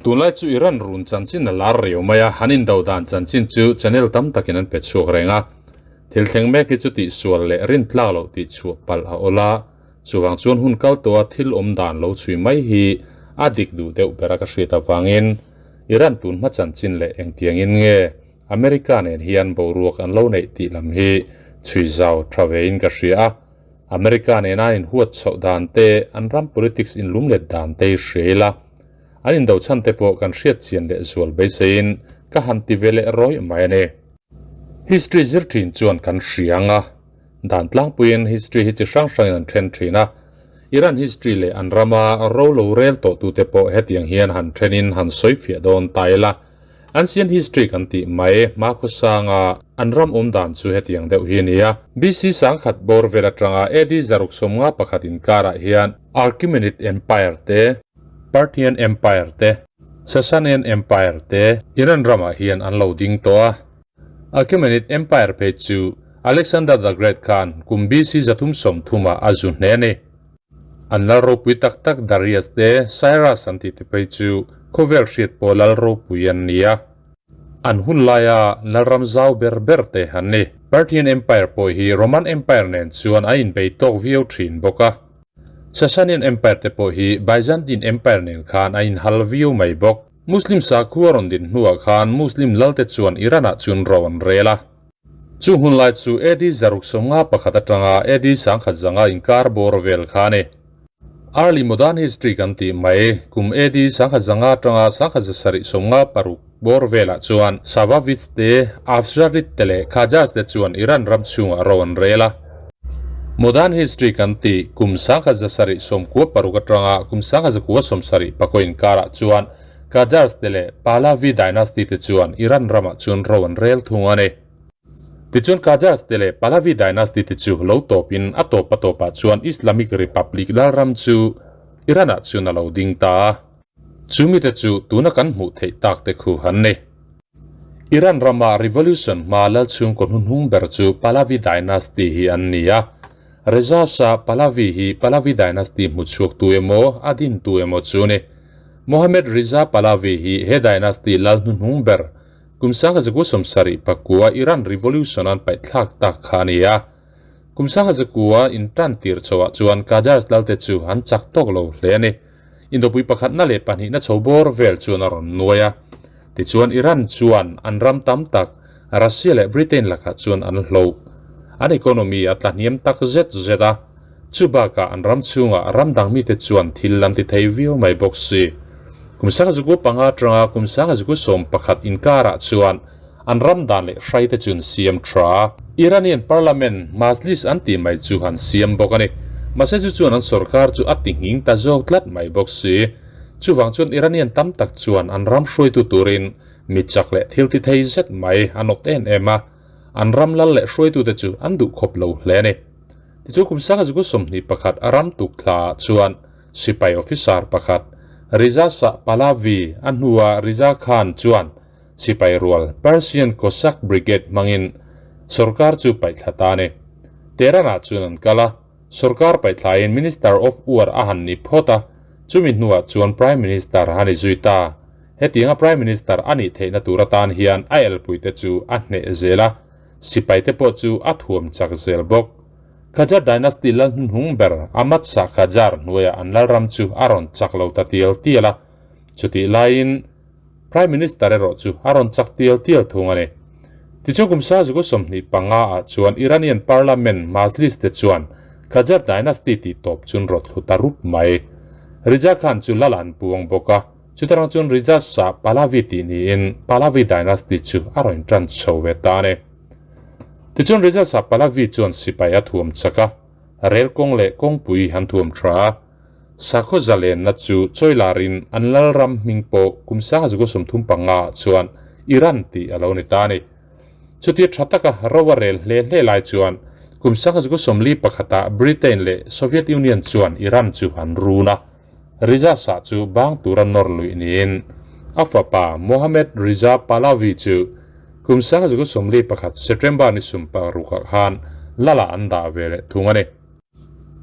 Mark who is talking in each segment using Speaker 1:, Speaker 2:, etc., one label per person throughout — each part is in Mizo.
Speaker 1: Tunlai chu Iran run chanchin a lar riau mai a, han indo dan chanchin chu channel tam takin an pe chhuak reng a. Thil thleng mek hi chu tihsual leh rintlak loh tihchhuah palh a awl a, chuvang chuan hun kal tawha thil awm dan lo chhui mai hi a dik duh deuh ber a ka hriat avangin Iran tun hma chanchin leh engtiangin nge America nen hian boruak an lo neih tih lam hi chhui zau tha vein ka hria a. America nena inhuat chhoh dan te, an ram politics inlumlet dan te hi hria ila, an indo chhan te pawh kan hriat chian leh zual beiseiin ka han ti ve leh rawih mai a ni. History zir thin chuan kan hria ang a, dan tlangpuiin history hi chi hrang hrangin an then thin a, Iran history leh an rama ro lo rel tawhtute pawh hetiang hian han thenin han sawi fiah dawn ta ila, Ancient history kan tih mai hmakhawsanga an ram awm dan chu hetiang deuh hi a ni a. BC sangkhat bawr vel atanga AD 651 inkarah hian Archimenid Empire te, Parthian Empire te, Sasanian Empire te Iran ramah hian an lo ding tawh a. Archimenid Empire phei chu Alexander the Great khan kum BC 330 ah a zu hne a ni. An lal ropui tak tak Darius te, Cyrus an tih te phei chu khawvel hriat pawh lal ropui an ni a. An hun laia lalram zau ber ber te an ni. Parthian Empire pawh hi Roman Empire nen chuan a inbei tawk viau thin bawk a. Sasanian Empire te pawh hi Byzantine Empire nen khan a inhal viau mai bawk. Muslim sakhua rawn din hnuah khan Muslim lalte chuan Iran-ah chuan ro an rel a. Chu hun lai chu AD 651 atanga AD 1005 inkar bawr vel kha a ni. Early Modern History kan tih mai, kum AD 1005 atanga 1756 bawr velah chuan Safavids te, Afsharid te leh Qajars te chuan Iran ram chhungah ro an rel a. Modern History kan tih kum 1796 atanga kum 1974 inkarah chuan Qajars te leh Pahlavi dynasty te chuan Iran ramah chuan ro an rel thung a ni. Tichuan Qajars te leh Pahlavi dynasty te chu lo tawpin a tawp a tawpah chuan Islamic Republic lalram chu Iran-ah chuan a lo ding ta a. Chu mite chu tuna kan hmuh theih tak te khu an ni. Iran rama revolution hma lal chhungkaw hnuhnung ber chu Pahlavi dynasty hi an ni a. Reza Shah Pahlavi hi Pahlavi dynasty hmuchhuak tu emaw a din tu emaw chu ni. Mohammad Reza Pahlavi hi he dynasty lal hnuhnung ber kum 1979 Iran revolution an paihthlak tak kha a ni a. Kum 1900 intan tir chhoah chuan Qajars lalte chu an chak tawk lo hle a ni. Indopui pakhatna leh pahnihna chho bawr vel chuan a rawn nuai a. Tichuan Iran chuan an ram tam tak Russia leh Britain lakah chuan an hloh. An economy a tlahniam tak zet zet a. Chu bakah an ram chhungah ram dang mite chuan thil an ti thei viau mai bawk si. Kum 1905 atanga kum 1911 inkarah chuan an ram dan leh hraite chu an siam tha a. Iranian Parliament, Majlis an tih mai chu an siam bawk a ni. Mahse chu chuan an sorkar chu a ti nghing ta zawk tlat mai bawk si. Chuvang chuan Iranian tam tak chuan an ram hruaitu turin mi chak leh thil ti thei zet mai an awt em em a, an ram lal leh hruaitute chu an duh khawp lo hle a ni. Tichuan kum 1921 a ram tuk thlaah chuan sipai officer pakhat Riza Shah Pahlavi a hnua Riza Khan chuan sipai rual Persian Cossack Brigade hmangin sorkar chu paihthla ta a ni. Tehran-ah chuan an kal a, sorkar paihthlain Minister of War a han ni phawt a, chumi hnuah chuan Prime Minister a ni zui ta. Hetianga Prime Minister a nih theihna tur atan hian a elpuite chu a hneh zel a, Sipai te pawh chu a thuam chak zel bawk. Qajar dynasty lal hnuhnung ber Ahmad Shah Qajar hnuaiah an lalram chu a rawn chak lo ta tial tial a. Chutih laiin Prime Minister erawh chu a rawn chak tial tial thung a ni. Tichuan kum 1925 ah chuan Iranian Parliament Majlis te chuan Qajar dynasty tih tawp chun rawt hlu ta rup mai. Reza Khan chu lal an puang bawk a. Chutarang chuan Reza Shah Pahlavi tih niin Pahlavi dynasty chu a rawn tan chho ve ta a ni. Tichuan Reza Shah Pahlavi chuan sipai a thuam chak a, rel kawng leh kawngpui an thuam tha a. Sakhaw zalenna chu chawilarin an lalram hming pawh kum 1935 ah chuan Iran tih a lo ni ta a ni. Chutia tha taka ro a rel hle hle lai chuan kum 1941 ah Britain leh Soviet Union chuan Iran chu an run a. Riza Shah chu bang tura nawr luih niin a fapa Mohammad Riza Pahlavi chu kum 1941 September ni 16 khan lala an dah ve leh thung a ni.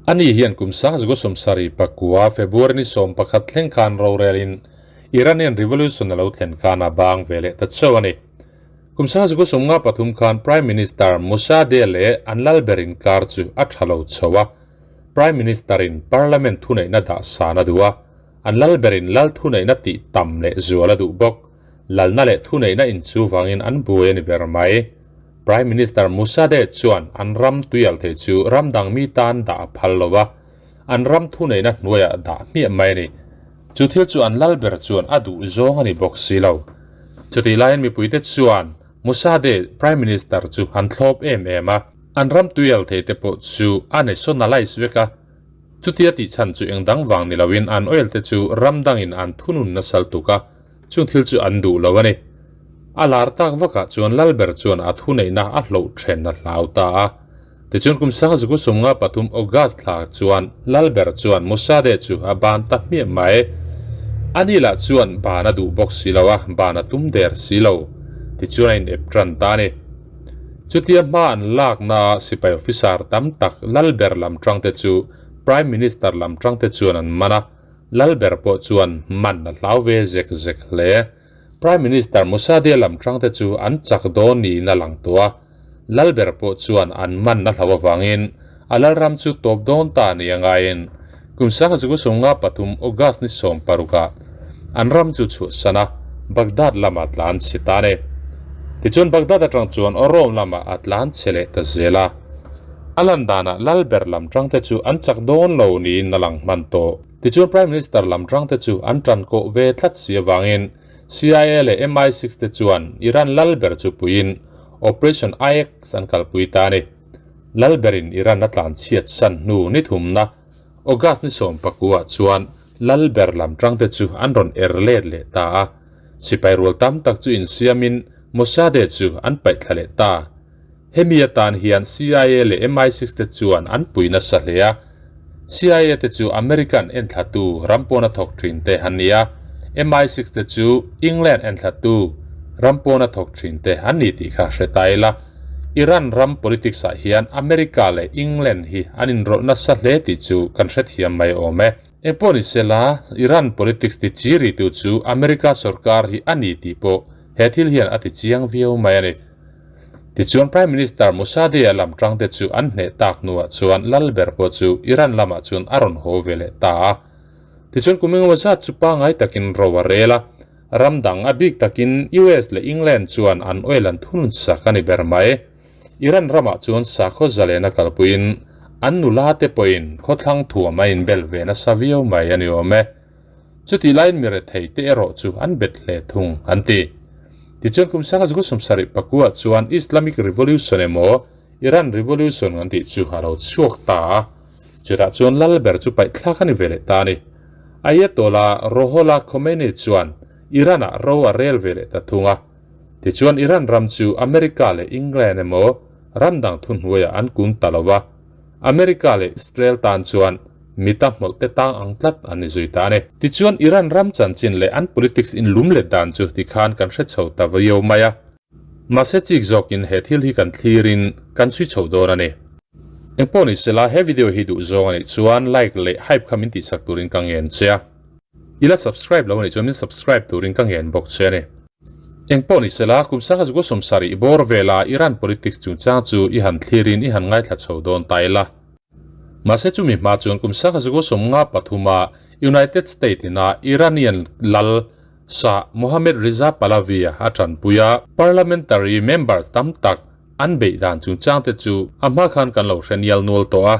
Speaker 1: Ani hian kum 1979 February ni 11 thleng khan rorelin Iranian Revolution a lo thlen khan a bang ve leh ta chauh a ni. Kum sangzuku 53 khan Prime Minister Mossadegh leh an lal ber inkar chu a tha lo chho a, Prime Minister in Parliament thuneihna dah san a duh a, an lal ber in lal thuneihna tih tam leh zual a duh bawk. Lalna leh thuneihna inchu vangin an buai a ni ber mai. Prime Minister Mossadegh chuan an ram tuial thei chu ram dang mi tan dah a phal lo a, an ram thuneihna hnuaiah dah hmiah mai a ni. Chu thil chu an lal ber chuan a duh zawng a ni bawk si lo. Chutih laiin mipuite chuan Mossadegh Prime Minister chu an thlawp em em a, an ram tuial thei te pawh chu a nationalise vek a. Chutia tih chhan chu eng dang vang ni loin an oil te chu ram dangin an thunun nasal tuk a, chung thil chu an duh lo a ni. A lar tak vakah chuan lal ber chuan a thuneihna a hloh then a hlau ta a. Tichuan kum sangzuku 53 August thla chuan lal ber chuan Mossadegh chu a ban ta hmiah mai. Ani lah chuan ban a duh bawk si lo a, ban a tum der si lo. Tichuan a inep tan ta a ni. Chutia hma an lakna sipai officer tam tak lal ber lam tangte chu Prime Minister lam tangte chuan an man a, lal ber pawh chuan man a hlau ve zek zek hle. Prime Minister Mossadegh lam tangte chu an chak dawn niin a lang tawh a, lal ber pawh chuan an man a hlau avangin a lalram chu tawp dawn ta ni a ngaiin kum 1953 August ni 16 ah an ram chu chhuahsan a, Baghdad lama tlan chhe ta a ni. Tichuan Baghdad atang chuan Rome lamah a tlan chhe leh ta zel a. A lan danah lal ber lam tangte chu an chak dawn lo niin a lang hman tawh. Tichuan Prime Minister lam tangte chu an tan kawh ve tlat si avangin CIA leh MI6 te chuan Iran lal ber chu puiin Operation IX an kalpui ta a ni. Lal berin Iran a tlan chhiat san hnu ni thumna August ni 19 ah chuan lal ber lam tangte chu an rawn er let leh ta a. Sipai rual tam tak chu insiamin Mossadegh chu an paih thla leh ta. Hemi atan hian CIA leh MI6 te chuan an pui nasa hle a. CIA te chu American enthlatu ram pawna thawk thin te an ni a, MI6 te chu England enthlatu ram pawna thawk thin te an ni tih kha hre ta ila. Iran ram politics ah hian America leh England hi an inrawlh nasa hle tih chu kan hrethiam mai awm e. Engpawh ni sela, Iran politics ti chi ritu chu America sorkar hi a ni tih pawh he thil hian a ti chiang viau mai a ni. Tichuan Prime Minister Mossadegh-a lam tangte chu an hneh tak hnuah chuan lal ber pawh chu Iran lamah chuan a rawn haw ve leh ta a. Tichuan kum engemaw zat chu pangngai takin ro a rel a. Ram dang a bik takin US leh England chuan an oil an thunun sak a ni ber mai. Iran ramah chuan sakhaw zalen a kalpuiin an nula te pawhin khawthlang thuam a inbel ve nasa viau mai a ni awm e. Chutih laiin mi rethei te erawh chu an bet hle thung an ti. Tichuan kum 1974 chuan Islamic Revolution emaw Iran Revolution an tih chu a lo chhuak ta a. Chutah chuan lal ber chu paihthlak a ni ve leh ta a ni. Ayatollah Ruhollah Khomeini chuan Iran-ah ro a rel ve leh ta thung a. Tichuan Iran ram chu America leh England emaw ram dang thuhnuaiah an kun ta lo va. America leh Israel tan chuan mita hmawlh te tang ang tlat an ni zui ta a ni. Tichuan Iran ram chanchin leh an politics inlum let dan chu tikhan kan hre chho ta viau mai a. Mahse chik zawkin he thil hi kan thlirin kan chhui chho dawn a ni. Engpawh ni sela he video hi duh zawng a nih chuan like leh hype kha min tihsak turin ka ngen che a. I la subscribe lo a nih chuan min subscribe turin ka ngen bawk che a ni. Engpawh ni sela kum 1970 bawr vela Iran politics chungchang chu i han thlirin i han ngaithla chho dawn ta ila. Mahse chumi hma chuan kum 1953 a United States ina Iranian lal Shah Mohammad Reza Pahlavi a tanpui a, parliamentary members tam tak an beih dan chungchang te chu a hma khan kan lo hre nial nual tawh a.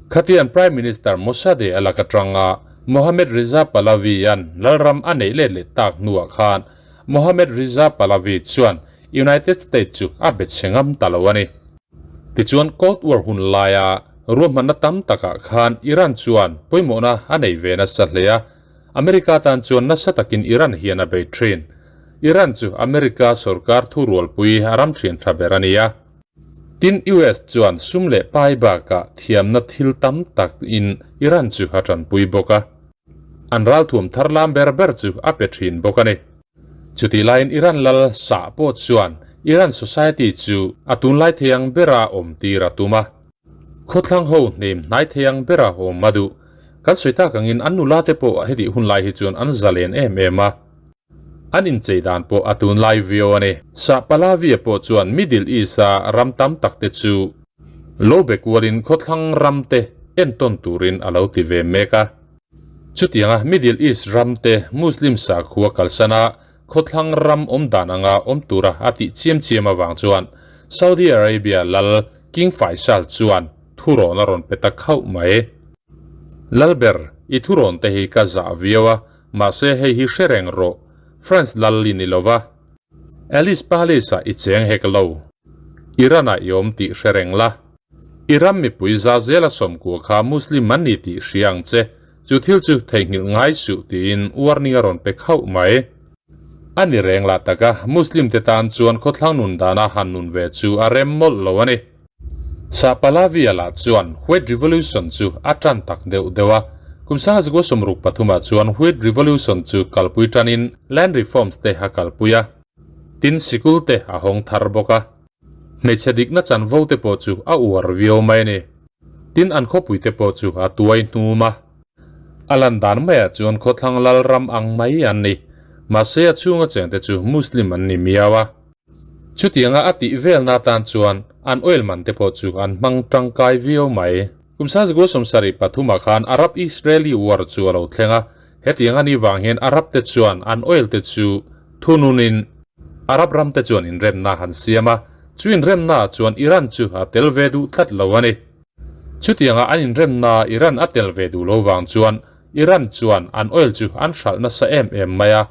Speaker 1: Khatian Prime Minister Mossadegh a lak atanga Mohammad Reza Pahlavi an lalram a neih let leh tak hnuah khan Mohammad Reza Pahlavi chuan United States chu a be chhe ngam ta lo a ni. Tichuan Cold War hun laia ruahmanna tam takah khan Iran chuan pawimawhna a nei ve nasa hle a, America tan chuan nasa takin Iran hian a bei thin. Iran chu America sorkar thurualpui a ram thian tha ber a ni a. Tin US chuan sum leh pai bakah thiamna thil tam tak in Iran chu a tanpui bawk a. An ralthuam thar lam ber ber chu a pe thin bawk a ni. Chutih laiin Iran lal Shah pawh chuan Iran society chu a tunlai thei ang bera awm tir a tum a. Khawthlang ho hnem hnai thei ang bera awm a duh. Kan sawi tak angin an nula te pawh hetih hun lai hi chuan an zalen em em a. An inchei dan pawh a tunlai viau a ni. Shah Pahlavi-a pawh chuan Middle East-a ram tam tak te chu lo be kualin khawthlang ram te entawn turin a lo ti ve mek a. Chutianga Middle East ram te Muslim sakhua kalsana khawthlang ram awm dan anga awm tura a tih chiam chiam avang chuan Saudi Arabia lal King Faisal chuan thurawn a rawn pe ta khauh mai. Lalber, i thurawn te hi ka zah viau a, mahse hei hi hre reng rawh, France lal i ni lova, Alice Palace-ah i cheng hek lo. Iran-ah i awm tih hre reng la. I ram mipui za zela sawmkua kha Muslim an ni tih hria ang che, chu thil chu theihnghilh ngai suh tiin warning a rawn pe khauh mai. A ni reng lah taka Muslim te tan chuan khawthlang nun dana han nun ve chu a rem mawlh lo a ni. Shah Pahlavi-a lah chuan White Revolution chu a tan tak deuh deuh a, kum 1963 ah chuan White Revolution chu kalpui tanin Land Reforms te a kalpui a, tin sikul te a hawng thar bawk a. Hmeichhe dikna chanvo te pawh chu a uar viau mai a ni. Tin an khawpui te pawh chu a tuai hnum a. A lan dan maiah chuan khawthlang lal ram ang mai an ni. Mahse a chhunga chengte chu Muslim an ni miau a. Chutianga a tih velna atan chuan an oil man te pawh chu an hmang tangkai viau mai. Kum 1973 ah khan Arab-Israeli war chu a lo thleng a, hetiang a nih vang hian Arab te chuan an oil te chu thununin Arab ram te chuan inremna han siam a, chu inremna ah chuan Iran chu a tel ve duh tlat lo a ni. Chutianga an inremna Iran a tel ve duh lo vang chuan Iran chuan an oil chu an hralh nasa em em mai a,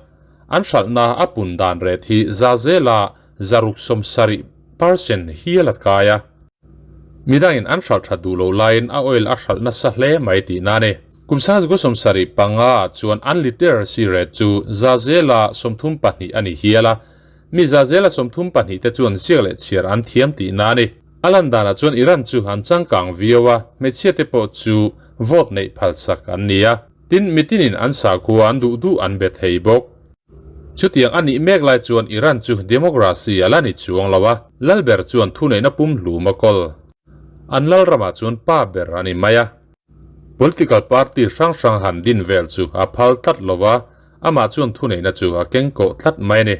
Speaker 1: an hralhna a pun dan ret hi za zela 670% hial a kai a. Midangin an hralh that duh loh laiin a oil a hralh nasa hle mai tihna a ni. Kum 1975 ah chuan an literacy rate chu za zela 32 a ni hial a, mi za zela 32 te chuan ziak leh chhiar an thiam tihna a ni. A lan danah chuan Iran chu an changkang viau a, hmeichhia te pawh chu vote neih phalsak an ni a, tin mitinin an sakhua an duh duh an be thei bawk. Chutiang a nih mek lai chuan Iran chu democracy a la ni chuang lo a, lalber chuan thuneihna pumhlum a kawl. An lalramah chuan pa ber a ni mai a. Political party hrang hrang han din vel chu a phal tlat lo a, amah chuan thuneihna chu a keng kawh tlat mai a ni.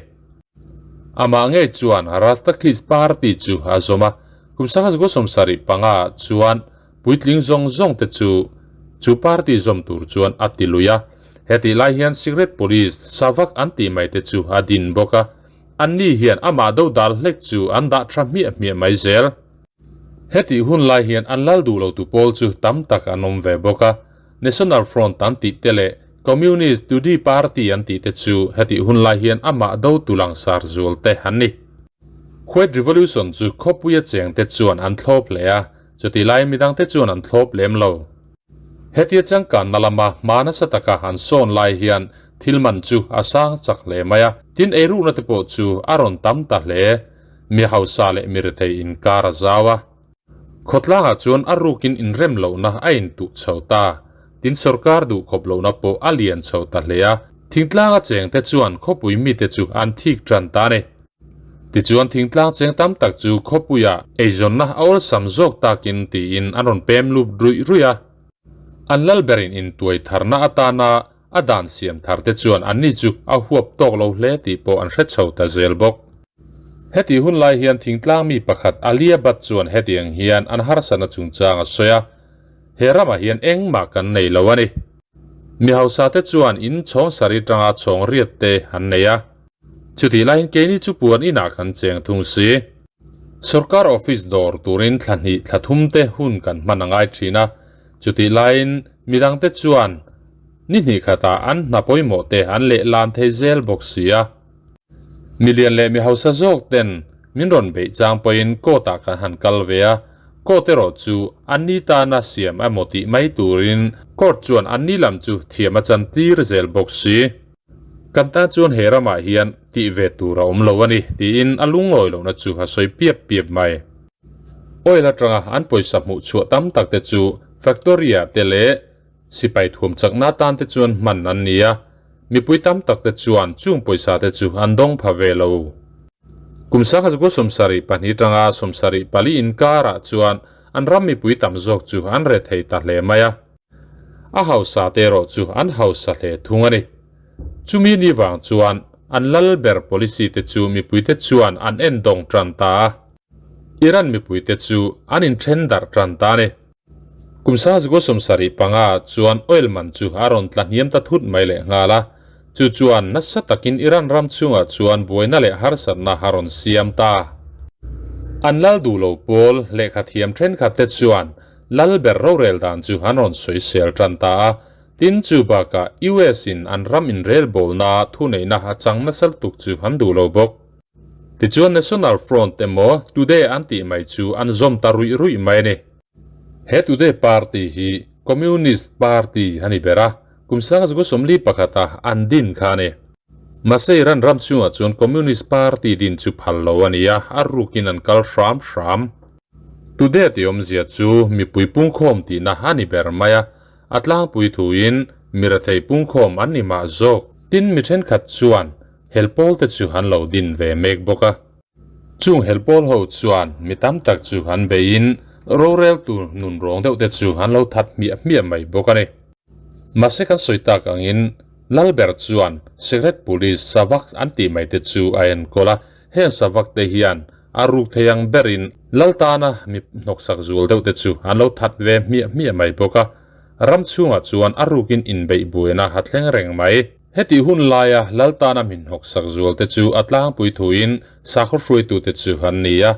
Speaker 1: Amah ngei chuan Rastakhiz party chu a zawm a, kum 1975 ah chuan puitling zawng zawng te chu chu party zawm tur chuan a ti lui a. Hetih lai hian secret police Savak an tih mai te chu a din bawk a, anni hian amah dodal hlek chu an dah tha hmiah hmiah mai zel. Hetih hun lai hian an lal duh lotu pawl chu tam tak an awm ve bawk a, National Front an tih te leh Communist Tudi Party an tih te chu hetih hun lai hian amah dotu langsar zual te an ni. White Revolution chu khawpuia cheng te chuan an thlawp hle a, chutih laiin midang te chuan an thlawp lem lo. Hetia changkanna lama hma nasa taka an sawn lai hian thil man chu a sang chak hle mai a, tin eirukna te pawh chu a rawn tam ta hle. Mi hausa leh mi rethei inkar a zau a. Khawtlangah chuan a rukin inrem lohna a intuh chho ta. Tin sorkar duhkhawp lohna pawh a lian chho ta hle a. Thingtlanga chengte chuan khawpui mite chu an thik tan ta a ni. Tichuan thingtlang cheng tam tak chu khawpuia eizawnna a awlsam zawk takin tiin an rawn pem lup ruih ruih a. An lal berin intuai tharna atana A dan siam thar te chuan anni chu a huap tawk lo hle tih pawh an hre chho ta zel bawk. Heti hun lai hian thingtlang mi pakhat Alia Bhatt chuan hetiang hian an harsatna chungchang a sawi a, He ramah hian engmah kan nei lo a ni. Mi hausa te chuan in chhawng sari tanga chhawng riat te an nei a. Chutih laiin keini chu puan inah kan cheng thung si. Sorkar office dawr turin thla hnih thla thum te hun kan hman a ngai thin a, chutih laiin midangte chuan ni hnih khatah an hna pawimawh te an leh lan thei zel bawk si a. Milian leh mi hausa zawk ten min rawn beih chang pawhin court ah kan han kal ve a, court erawh chu anni tana siam emaw tih mai turin court chuan anni lam chu thiam a chan tir zel bawk si. Kan tan chuan he ramah hian tih ve tur a awm lo a ni, tiin a lungawi lohna chu a sawi piap piap mai. Oil atanga an pawisa hmuh chhuah tam tak te chu factory-ah te leh sipai thuam chakna atan te chuan hman an ni a, mipui tam tak te chuan chung pawisa te chu an dawng pha ve lo. Kum 1972 tanga 74 inkarah chuan an ram mipui tam zawk chu an rethei ta hle mai a. A hausa te erawh chu an hausa hle thung a ni. Chumi ni vang chuan an lal ber policy te chu mipuite chuan an en dawng tan ta a. Iran mipuite chu an inthen darh tan ta a ni. Kum sazgo 75 chuan oil man chu a rawn tla hniam ta thut mai leh nghal a, chu chuan nasa takin Iran ram chhungah chuan buaina leh harsatna a rawn siam ta. An lal duh lo pawl lehkha thiam thenkhat te chuan lal ber rorel dan chu an rawn sawisel tan ta a, tin chu bakah US in an ram inrelbawlna thuneihna a chang nasa lutuk chu an duh lo bawk. Tichuan National Front emaw Today an tih mai chu an zawm ta ruih ruih mai a ni. He Today Party hi Communist Party a ni ber a, kum sangzawk 41 a an din kha a ni. Mahse Iran ram chungah chuan Communist Party din chu phal lo a ni a, a rukin an kal hram hram. Today tih awmzia chu mipui pungkhawm tihna a ni ber mai a, a tlangpui thuin mirathei pungkhawm an ni mah zawk. Tin mi thenkhat chuan Helpawl te chu an lo din ve mek bawk a. Chung helpawl ho chuan mi tam tak chu an beiin roreltu nun rawng deuh te chu an lo that hmiah hmiah mai bawk a ni. Mahse kan sawi tak angin Lalber chuan Secret Police Savak an tih mai te chu a enkawl a, heng Savak te hian a ruk thei ang berin Lal tana mi hnawksak zual deuh te chu an lo that ve hmiah hmiah mai bawk a, ram chhungah chuan a rukin inbeih buaina a thleng reng mai. Heti hun laia Lal tana min hnawksak zual te chu a tlangpui thuin sakhaw hruaitute chu an ni a.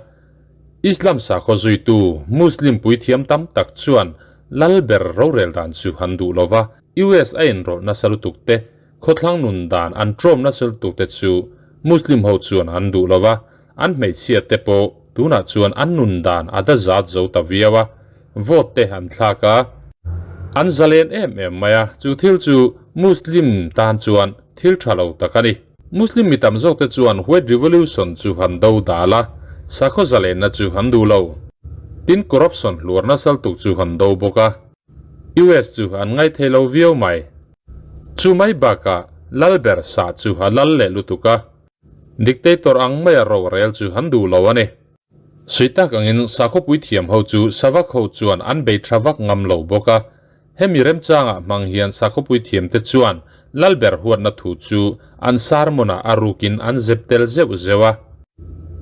Speaker 1: Islam sakhaw zuitu Muslim puithiam tam tak chuan Lal ber rorel dan chu an duh lo va, US a inrawlh nasa lutuk te, khawthlang nun dan an tlawm nasa lutuk te chu Muslim ho chuan an duh lo va, an hmeichhia te pawh tunah chuan an nun dan a da zat zo ta viau a, vote te an thlak a, an zalen em em mai a, chu thil chu Muslim tan chuan thil tha lo tak a ni. Muslim mi tam zawk te chuan White Revolution chu han do dal a, sakhaw zalenna chu han duh lo. Tin corruption hluarna saltuk chu han do bawk a, US chu an ngaithei lo viau mai. Chu mai bakah Lalber sah chu a lal leh lutuk a. Dictator ang maia ro rel chu han duh lo a ni. Sui tak angin sakhawpui thiam ho chu Savak ho chuan an bei tha vak ngam lo bawk a. Hemi remchangah hmang hian sakhawpui thiam te chuan Lalber huatna thu chu an sermon-ah a rukin an zep tel zeuh zeuh a.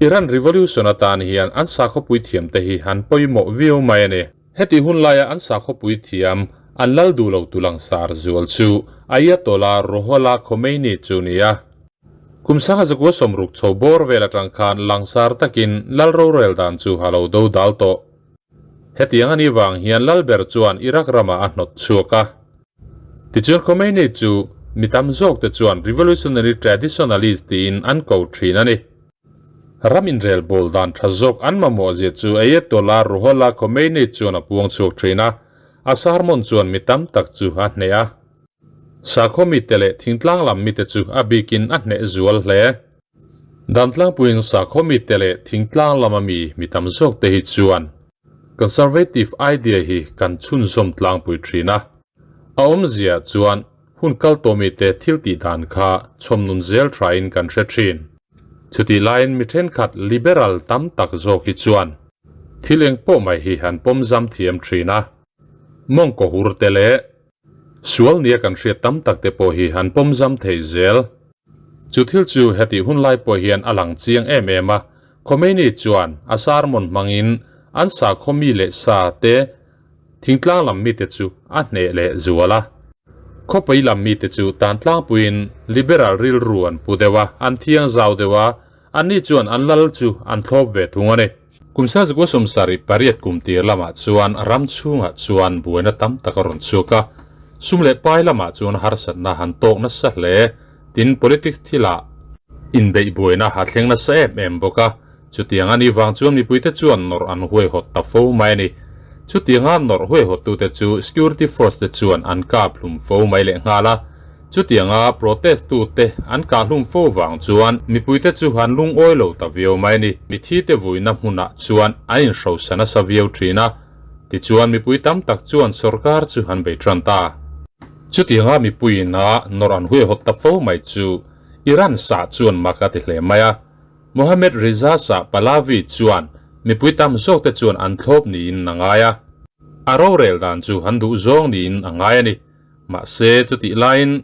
Speaker 1: Iran Revolution atan hian an sakhawpui thiam te hi an pawimawh viau mai a ni. Heti hun laia an sakhawpui thiam an lal duh lo tu langsar zual chu Ayatollah Ruhollah Khomeini chu ni a. Kum sangha zakua sawmruk chho bawr vel atang khan langsar takin lal rorel dan chu a lo do dal tawh. Hetiang a nih vang hian Lalber chuan Iraq ramah a hnawt chhuak a. Tichuan Khomeini chu mi tam zawk te chuan revolutionary traditionalist tiin an ko thin a ni. Ram inrel bawl dan tha zawk an mamawh zia chu Ayatollah Ruhollah Khomeini chuan a puang chhuak thin a, a sermon chuan mi tam tak chu a hneh a. Sakhaw mite leh thingtlang lam mite chu a bikin a hneh zual hle. Dan tlangpuiin sakhaw mite leh thingtlang lama mi mi tam zawk te hi chuan conservative idea hi kan chhunzawm tlangpui thin a. A awmzia chuan hun kal tawh mite thil tih dan kha chhawmnun zel thain kan hre thin. Chutih laiin mi thenkhat liberal tam tak zawk hi chuan thil eng pawh mai hi an pawmzam thiam thin a. Mawngkaw hur te leh Sual nia kan hriat tam tak te pawh hi han pawm zam thei zel. Chu thil chu hetih hun lai pawh hian a lang chiang em em a, Khomeini chuan a sermon hmangin an sakhaw mi leh sa te thingtlang lam mite chu a hneh leh zual a. Khawpui lam mite chu tan tlangpuiin liberal rilru an pu deuh a, an thiang zau deuh a, anni chuan an lal chu an thlawp ve thung a ni. Kum sazukua 78 kum tir lamah chuan ram chhungah chuan buaina tam tak a rawn chhuak a, sum leh pai lamah chuan harsatna han tawk nasa hle. Tin politics thilah inbeih buaina a thleng nasa em em bawk a, chutiang a nih vang chuan mipuite chuan nawrh an huaihawt ta fo mai a ni. Chutianga nawrh huaihawttute chu security force te chuan an kap hlum fo mai leh nghal a. Chutianga protest tute an kah hlum fo vang chuan mipuite chu an lungawi lo ta viau mai a ni. Mithi te vuina hmunah chuan an inhrosa nasa viau thin a, tichuan mipui tam tak chuan sorkar chu an bei tan ta. Chutianga mipuiin a nawrh an huaihawt ta fo mai chu Iran sah chuan mak a ti hle mai a. Mohammad Reza Shah Pahlavi chuan mipui tam zawkte chuan an thlawp niin a ngai a. A rorel dan chu an duh zawng niin a ngai a ni. Mahse, chutih laiin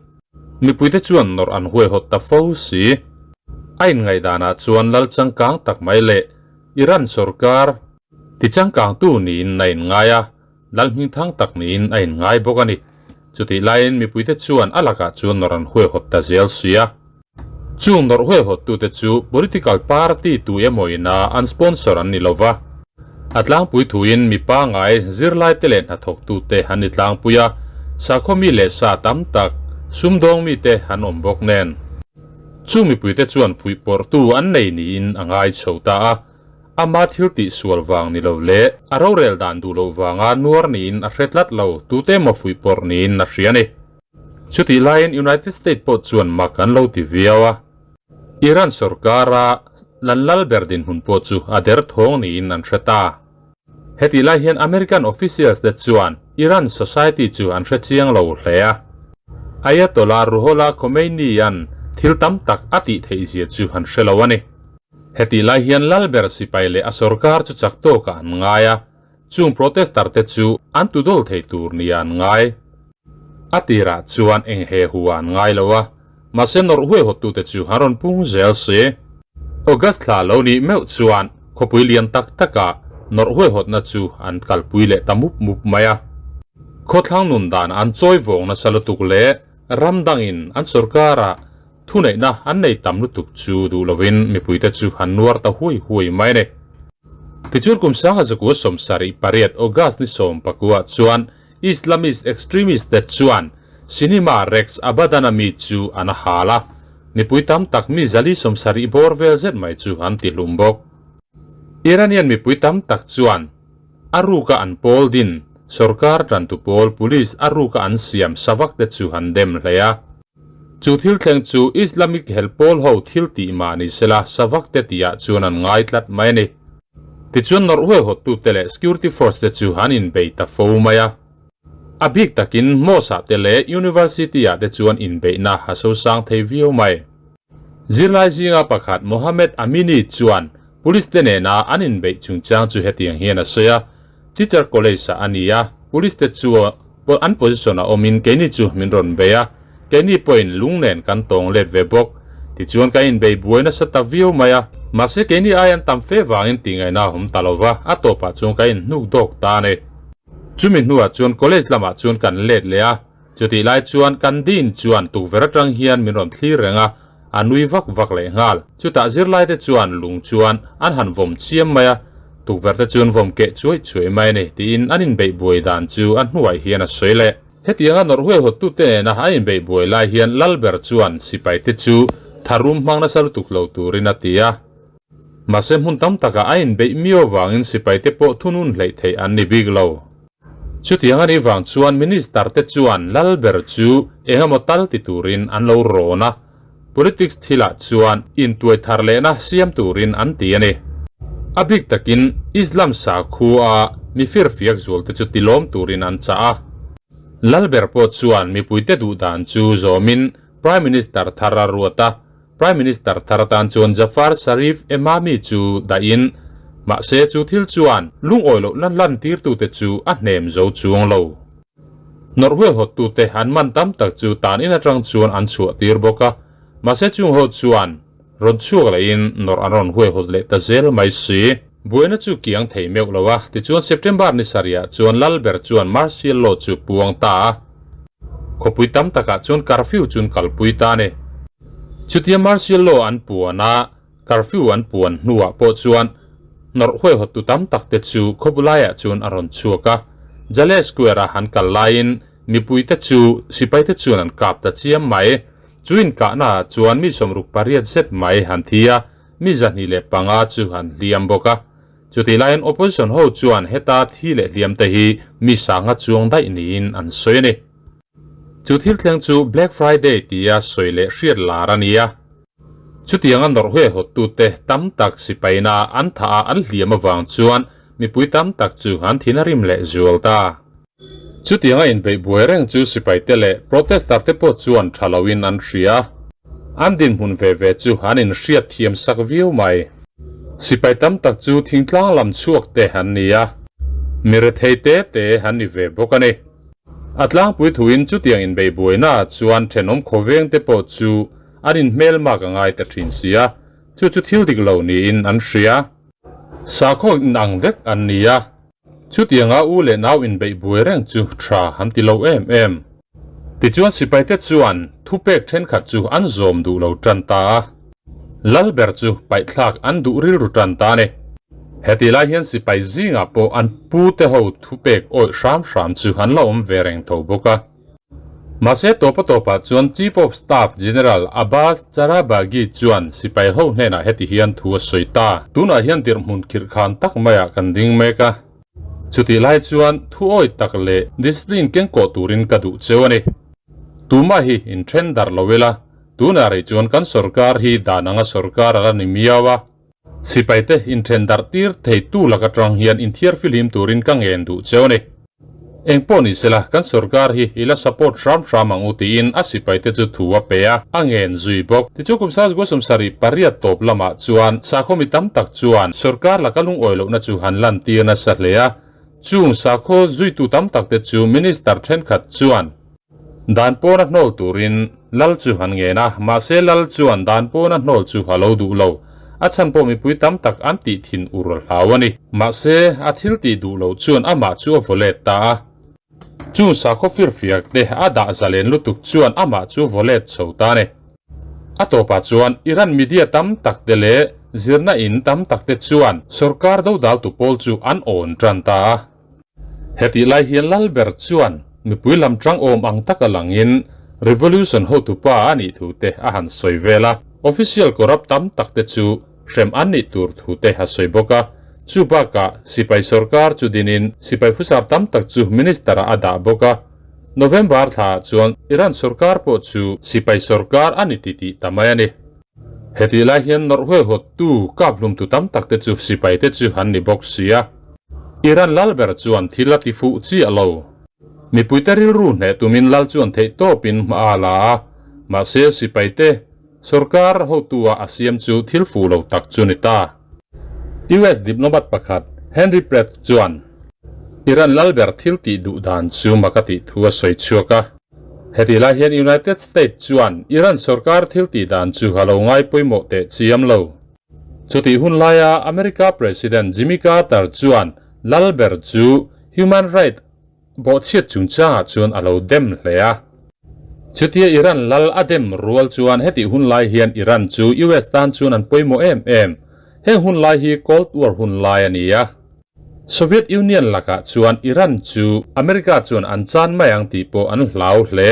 Speaker 1: mipuite chuan nawrh an huaihawt ta fo si. A inngaihdanah chuan lal changkang tak mai leh Iran sorkar tichangkangtu niin a inngai a, lal hmingthang tak niin a inngai bawk a ni. Chutih laiin mipuite chuan a lakah chuan nawrh an huaihawt ta zel si a. Chung nawrh huaihawttute chu political party tu emaw ina an sponsor an ni lova. A tlangpui thuin mi pangngai zirlaite leh hnathawktute an ni tlangpui a, sakhaw mi leh sa tam tak, sumdawng mite an awm bawk nen. Chung mipuite chuan fuihpawrhtu an nei niin a ngai chho ta a, ama thil tih sual vang ni lo leh a rorel dan duh loh vanga nuar niin a hre tlat lo, tute emaw fuihpawrh niin a hria a ni. Chutih laiin United States pawh chuan mak an lo ti viau a, Iran sorkara lan lal ber dinhmun pawh chu a derthawng niin an hre ta. Hetih lai hian American officials te chuan Iran society chu an hre chiang lo hle a. Ayatollah Ruhollah Khomeini-a'n thil tam tak a tih theih zia chu an hre lo a ni. Hetih lai hian lal ber sipai leh a sorkar chu chak tawkah an ngai a, chung protester te chu an tudawl thei tur nia an ngai. A tirah chuan eng he hu an ngai lo a, mahse nawrh huaihawttute chu an rawn pung zel si. August thla lo nih meuh chuan khawpui lian tak takah nawrh huaihawtna chu an kalpui leh ta mup mup mai a. Khawthlang nun dan an chawi vawng nasa lutuk leh ram dangin an sorkarah thuneihna an nei tam lutuk chu duh lovin mipuite chu an nuar ta huai huai mai a ni. Tichuan kum 1978 August ni 19 chuan Islamist extremist te chuan cinema Rex Abadan-a mi chu an a hal a, mipui tam tak mi 470 bawr vel zet mai chu an ti hlum bawk. Iranian mipui tam tak chuan a ruka an pawl din sorkar tantu pawl police a ruka an siam savak te chu an dem hle a. Chu thil thleng chu Islamic hel pawl ho thil tih mah ni sela savak te tihah chuan an ngai tlat mai a ni. Tichuan nawrh huaihawttute leh security force te chu an inbei ta fo mai a. A bik takin mosque-ah te leh university-ah te chuan inbeihna a sosang thei viau mai. Zirlai zinga pakhat Mohammed Amini chuan police te nena an inbeih chungchang chu hetiang hian a sawi a, Teacher college-ah a ni a, police te chu an position-ah awmin keini chu min rawn bei a, keini pawhin lung nen kan tawng let ve bawk. Tichuan kan inbei buai nasa ta viau mai a, mahse keini ai an tam fe vangin tih ngaihna a awm ta lo va, a tawpah chuan kan inhnuk dawk ta a ni. Chumi hnuah chuan college lamah chuan kan let leh a, chutih lai chuan kan dean chuan tukverh atang hian min rawn thlir reng a, a nui vak vak leh nghal. Chutah zirlaite chuan lung chuan an han vawm chiam mai a, tukverhte chuan vawm keh chuai chuai mai a ni tiin an inbeih buai dan chu a hnuai hian a sawi leh. Hetianga nawrh huaihawttute nena an inbeih buai lai hian Lalber chuan sipaite chu tharum hmang nasa lutuk lo turin a ti a. Mahse hmun tam takah a inbeih miau vangin sipaite pawh thunun hleih theih an ni bik lo. Chutiang a nih vang chuan Minister te chuan Lalber chu eng emaw tal ti turin an lo rawn a, politics thilah chuan intuai thar lehna siam turin an ti a ni. A bik takin Islam sakhua mi firfiak zualte chu tilawm turin an chah a. Lalber pawh chuan mipuite duhdan chu zawmin Prime Minister thar a ruat a, Prime Minister thar atan chuan Jafar Sharif Emami chu dahin, mahse chu thil chuan lungawi loh lan lantirtute chu a hnem zo chuang lo. Nawrh huaihawttute an man tam tak chu tan in atang chuan an chhuah tir bawk a, mahse chung ho chuan rawn chhuak lehin nawrh an rawn huaihawt leh ta zel mai si. Buaina chu kiang thei meuh lo a, tichuan September ni sarihah chuan Lalber chuan martial law chu puang ta a. Khawpui tam takah chuan curfew chun kalpui ta a ni. Chutia martial law an puan a, curfew an puan hnuah pawh chuan nawrh huaihawttu tam tak te chu khawpulaiah chuan a rawn chhuak a. Jaleh Square-a han kal laiin mipuite chu sipaite chuan an kap ta chiam mai. Chu inkahnaah chuan mi 68 zet mai han thi a, mi 205 chu an hliam bawk a. Chutih laiin opposition ho chuan heta thi leh hliam te hi mi sanga chuang daih niin an sawi a ni. Chu thil thleng chu Black Friday tia sawi leh hriat lar a ni a. Chutianga nawrh huaihawttute tam tak sipaina an thah a an hliam avang chuan mipui tam tak chu an thin a rim leh zual ta. Chutianga inbeih buai reng chu sipaite leh protester te pawh chuan tha loin an hria. An dinhmun ve ve chu an inhriat thiam sak viau mai. Sipai tam tak chu thingtlang lam chhuak te an ni a. Mi rethei te te han ni ve bawk a ni. A tlangpui thuin chutiang inbeihbuaina ah chuan thenawm khawveng te pawh chu an inhmelmak a ngai ta thin si a, chu chu thil dik lo niin an hria. Sakhaw inang vek an ni a, chutianga u leh nau inbeihbuai reng chu tha han ti lo em em. Tichuan sipaite chuan thupek thenkhat chu an zawm duh lo tan ta a, Lalber chu paihthlak an duh rilru tan ta a ni. Hetih lai hian sipai zingah pawh an pute ho thupek awih hram hram chu an la awm ve reng tho bawk a. Mahse tawpa tawpah chuan Chief of Staff General Abbas Charabaghi chuan sipai ho hnenah heti hian thu a sawi ta. Tunah hian dirhmun khirhkhan tak maiah kan ding mek a. Chutih lai chuan thu awih tak leh discipline kengkawh turin ka duh cheu a ni. Tumah hi inthen darh lo ila, tunah rih chuan kan sorkar hi dan anga sorkar a la ni miau a. Sipaite inthen darh tir theitu lak atang hian inthiar fihlim turin ka ngen duh cheu a ni. Eng pawh ni sela, kan sorkar hi i la support hram hram ang u tiin a sipaite chu thu a pe a, a ngen zui bawk. Tichuan kum sazgua sawmsarih pariat tawp lamah chuan sakhaw mi tam tak chuan sorkar laka lungawi lohna chu han lantir nasa hle a. Chung sakhaw zuitu tam takte chu minister thenkhat chuan dan pawna hnawl turin lal chu han ngen a, mahse lal chuan dan pawna hnawl chu a lo duh lo. A chhan pawh mipui tam tak an tih thin ur a hlau a ni. Mahse a thil tih duh loh chuan amah chu a vaw let ta a. Chung sakhaw firfiak te a dah zalen lutuk chuan amah chu vaw let chho ta a ni. A tawpah chuan Iran media tam tak te leh zirna in tam tak te chuan sorkar dodaltu pawl chu an awn tan ta a. Hetih lai hian Lalber chuan mipui lam tang awm ang taka langin Revolution hotupa a nih thu te a han sawi vel a, official corrupt tam tak te chu hrem an nih tur thu te a sawi bawk a. Chu bakah sipai sorkar chu dinin sipai fusar tam tak chu minister-ah a dah bawk a. November thlaah chuan Iran sorkar pawh chu sipai sorkar a ni titih ta mai a ni. Hetih lai hian nawrh huaihawttu kap hlumtu tam tak te chu sipai te chu an ni bawk si a. Iran lal ber chuan thil a ti fuh chiah lo. Mipuite rilru hneh tumin lal chuan theih tawpin hma a la a, mahse sipai te sorkar hotu-ah a siam chu thil fuh lo tak chu ni ta. US diplomat pakhat Henry Pratt chuan Iran lal ber thil tih duh dan chu mak a tih thu a sawi chhuak a. Hetih lai hian United States chuan Iran sorkar thil tih dan chu a lo ngai pawimawh teh chiam lo. Chutih hun laia America President Jimmy Carter chuan Lalber chu human right bawhchhiat chungchangah chuan a lo dem hle a. Chutia Iran lal a dem rual chuan hetih hun lai hian Iran chu US tan chuan an pawimawh em em. Heng hun lai hi Cold War hun lai a ni a. Soviet Union lakah chuan Iran chu America chuan an chan mai ang tih pawh an hlau hle.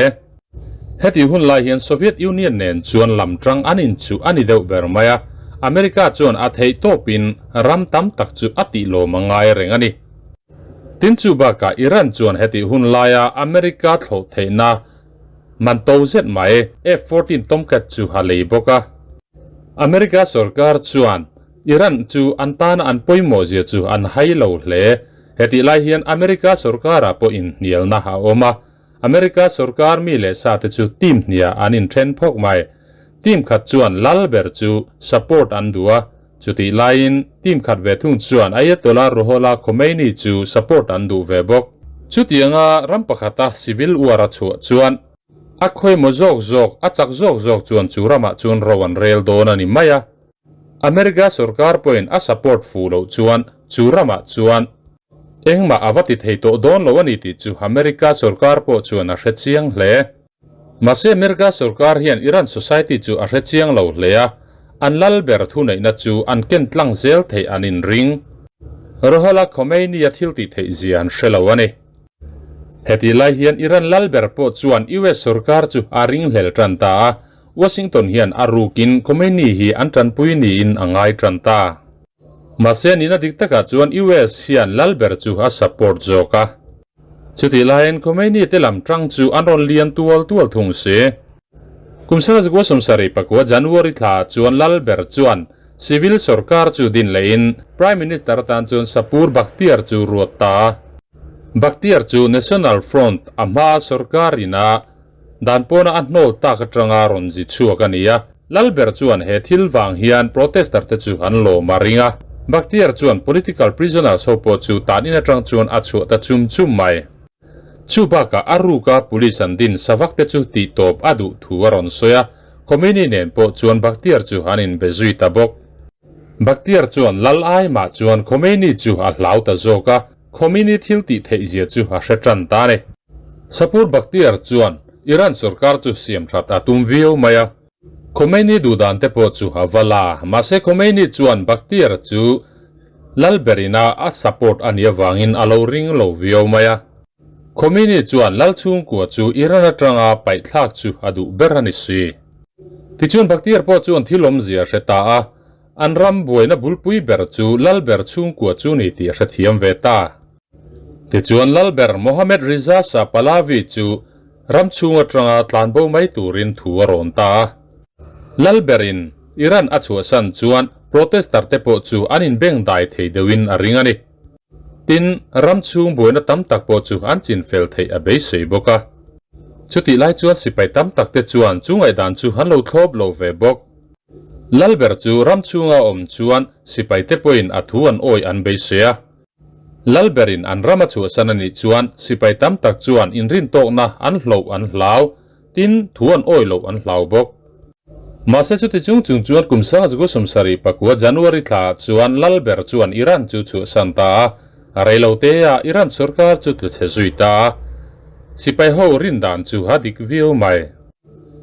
Speaker 1: Heti hun lai hian Soviet Union nen chuan lam tang an inchuh a ni deuh ber mai a, America chuan a theih tawpin ram tam tak chu a tih lawm a ngai reng a ni. Tin chu bakah Iran chuan heti hun laia America thlawh theihna man to zet mai F-14 Tomcat chu a lei bawk a. America sorkar chuan Iran chu an tana an pawimawh zia chu an hai lo hle. Hetih lai hian America sorkarah pawh inhnialna a awm a, America sorkar mi leh sa te chu team hniah an inthen phawk mai. Team khat chuan lal ber chu support an duh a, chutih laiin team khat ve thung chuan Ayatollah Ruhollah Khomeini chu support an duh ve bawk. Chutianga ram pakhata civil war a chhuah chuan a khawimaw zawk zawk, a chak zawk zawk chuan chu ramah chuan ro an rel dawn a ni mai a. America sorkar pawhin a support fuh loh chuan chu ramah chuan engmah a va ti thei tawh dawn lo a ni tih chu America sorkar pawh chuan a hre chiang hle. Mahse America sorkar hian Iran society chu a hre chiang lo hle a, an lal ber thuneihna chu an ken tlang zel theih an inring. Ruhollah Khomeini-a thil tih theih zia an hre lo a ni. Hetih lai hian Iran lal ber pawh chuan US sorkar chu a ringhlel tan ta a, Washington hian a rukin Khomeini hi an tanpui niin a ngai tan ta. Mahse nihna dik takah chuan US hian lal ber chu a support zawk a. Chutih laiin Khomeini te lam tang chu an rawn lian tual tual thung si. Kum sangazakua sawmsarih pakua January thla chuan lal ber chuan civil sorkar chu din lehin Prime Minister atan chuan Shapur Bakhtiar chu ruat ta a. Bakhtiar chu National Front a hmaa sorkar ina Dan pawna a hnawl tak atanga rawn zi chhuak a ni a, Lalber chuan he thil vang hian protester te chu an lawm a ring a. Bakhtiar chuan political prisoners ho pawh chu tan in atang chuan a chhuah ta chum chum mai. Chu bakah a ruka police an din savak te chu tih tawp a duh thu a rawn sawi a, Khomeini nen pawh chuan Bakhtiar chu an inbe zui ta bawk. Bakhtiar chuan lal ai mah chuan Khomeini chu a hlau ta zawk a, Khomeini thil tih theih zia chu a hre tan ta a ni. Sapur Bakhtiar chuan Iran sorkar chu siam that a tum viau mai a. Khomeini duhdan te pawh chu a va la, mahse Khomeini chuan Bakhtiar chu lal berina a support a nih avangin a lo ring lo viau mai a. Khomeini chuan lal chhungkua chu Iran atanga paihthlak chu a duh ber a ni si. Tichuan Bakhtiar pawh chuan thil awmzia a hre ta a, an ram buaina bulpui ber chu lal ber chhungkua chu ni tih a hrethiam ve ta. Tichuan Lalber Mohammed Riza Shah Pahlavi chu ram chhung atanga tlanbo mai turin thu a rawn ta a. Lalberin Iran a chhuahsan chuan protester te pawh chu an inbeng dai thei deuhin a ring a ni. Tin, ram chhung buaina tam tak pawh chu an chinfel theih a beisei bawk a. Chutih lai chuan sipai tam tak te chuan chu ngaihdan chu an lo thlawp lo ve bawk. Lalber chu ram chhunga awm chuan sipai te pawhin a thu an awih an beisei a. Lalberin an ram a chhuahsan a nih chuan sipai tam tak chuan inrintawkna an hloh an hlau, tin, thu an awih loh an hlau bawk. Mahse chuti chung chung chuan kum sangzugu sawmsarih pakua January thlaah chuan Lalber chuan Iran chu chhuahsan ta a, a reiloteah Iran sorkar chu tlu chhe zui ta a. Sipai ho rin dan chu a dik viau mai.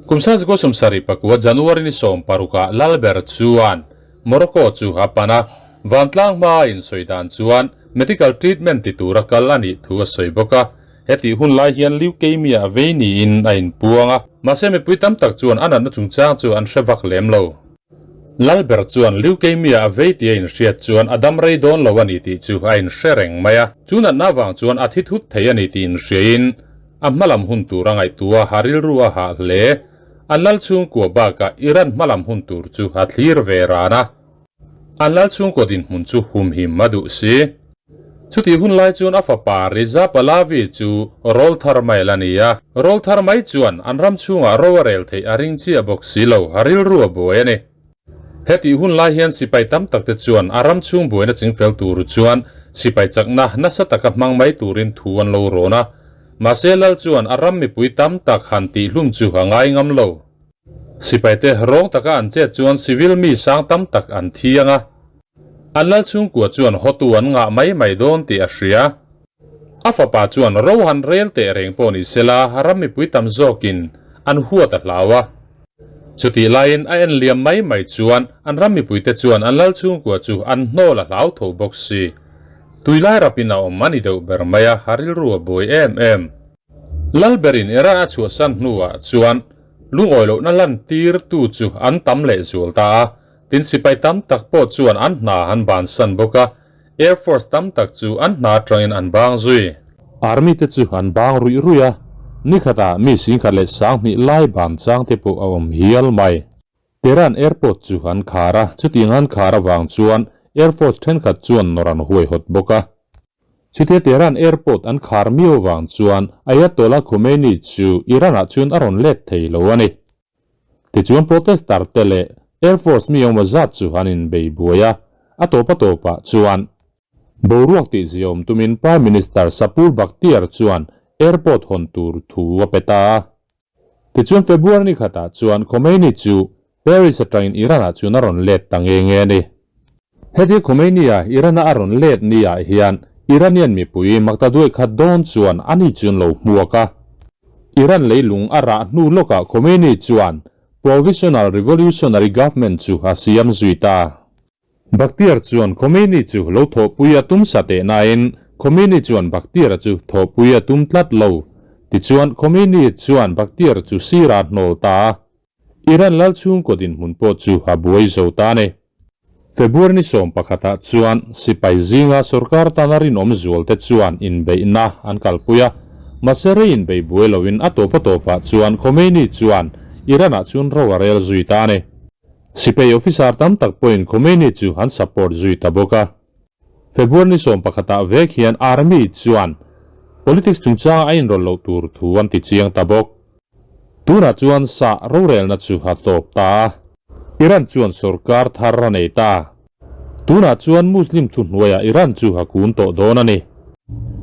Speaker 1: Kum sangzugu 74 January ni sawmparukah Lalber chuan Morocco chu a pan a, vantlang hmaa insawi dan chuan medical treatment ti tura kal a nih thu a sawi bawk a. Hetih hun lai hian leukemia a vei niin a inpuang a, mahse mipui tam tak chuan a natna chungchang chu an hre vak lem lo. Lalber chuan leukemia a vei tih a inhriat chuan a dam rei dawn lo a ni tih chu a inhre reng mai a. Chu natna avang chuan a thi thut thei a ni tih inhriain a hmalam hun tur a ngaihtuah a, rilru a hah hle. An lal chhungkua bakah Iran hmalam hun tur chu a thlir ve ran a. An lal chhungkaw dinhmun chu humhim a duh si. Chutih hun lai chuan a fapa Riza Pahlavi chu rawl thar mai la ni a. Rawl thar mai chuan an ram chhungah ro a rel theih a ring chiah bawk si lo, a rilru a buai a ni. Hetih hun lai hian sipai tam tak te chuan a ram chhung buaina chingfel tur chuan sipai chakna nasa taka hmang mai turin thu an lo rawn a. Mahse Lal chuan a ram mipui tam tak han tihhlum chu a ngai ngam lo. Sipaite rawng taka an chet chuan civil mi sang tam tak an thi ang a. An Lal chhungkua chuan hotu an ngah mai mai dawn tih a hria. A fapa chuan ro han rel teh reng pawh ni sela ram mipui tam zawkin an huat a hlau a. Chutih laiin a en liam mai mai chuan an ram mipuite chuan an Lal chhungkua chu an hnawl a hlau tho bawk si. Tui lai rapin a awm a ni deuh ber mai a, a rilru a buai em em. Lalberin Iran a chhuahsan hnuah chuan lungawi lohna lantirtu chu an tam leh zual ta a, tin sipai tam tak pawh chuan an hna an bansan bawk a, Air Force tam tak chu an hna atangin an bang zui. Army te chu an bang ruih ruih a, nikhatah mi singkhat leh sanghnih lai ban chang te pawh a awm hial mai. Tehran Airport chu an khar a, chutiang an khar avang chuan Air Force thenkhat chuan nawr an huaihawt bawk a. Chutia Tehran Airport an khar miau vang chuan Ayatollah Khomeini chu Iran-ah chuan a rawn let thei lo a ni. Tichuan protester te leh Air Force mi engmaw zat chu an inbei buai a, a tawp a tawpah chuan boruak tihziaawm tumin Prime Minister Shapur Bakhtiar chuan airport hawn tur thu a pe ta a. Tichuan February ni khatah chuan Khomeini chu Paris atangin Iran-ah chuan a rawn let ta nge nge a ni. Heti Khomeini-a Iran-a a rawn let ni-ah hian Iranian mipui makta duai khat dawn chuan ani chuan lo hmuak a. Iran leilung a rah hnu lawkah Khomeini chuan Provisional Revolutionary Government chu a siam zui ta. Bakhtiar chuan Khomeini chu lo thawhpui a tum sa teh nain Khomeini chuan Bakhtiar-a chu thawhpui a tum tlat lo. Tichuan Khomeini chuan Bakhtiar chu sirah hnawl ta a. Iran lal chhungkaw dinhmun pawh chu a buai zo ta a ni. February ni 11 ah chuan sipai zinga sorkar tana rinawm zualte chuan inbeihna an kalpui a, mahse rei inbei buai loin a tawp a tawpah chuan Khomeini chuan Iran-ah chuan ro a rel zui ta a ni. Sipai officer tam tak pawhin Khomeini chu an support zui ta bawk a. February ni 11 ah vek hian Army chuan politics chungchanga a inrawlh loh tur thu an ti chiang ta bawk. Tunah chuan sah rorelna chu a tawp ta a, Iran chuan sorkar thar a nei ta. Tunah chuan Muslim thuhnuaiah Iran chu a kun tawh dawn a ni.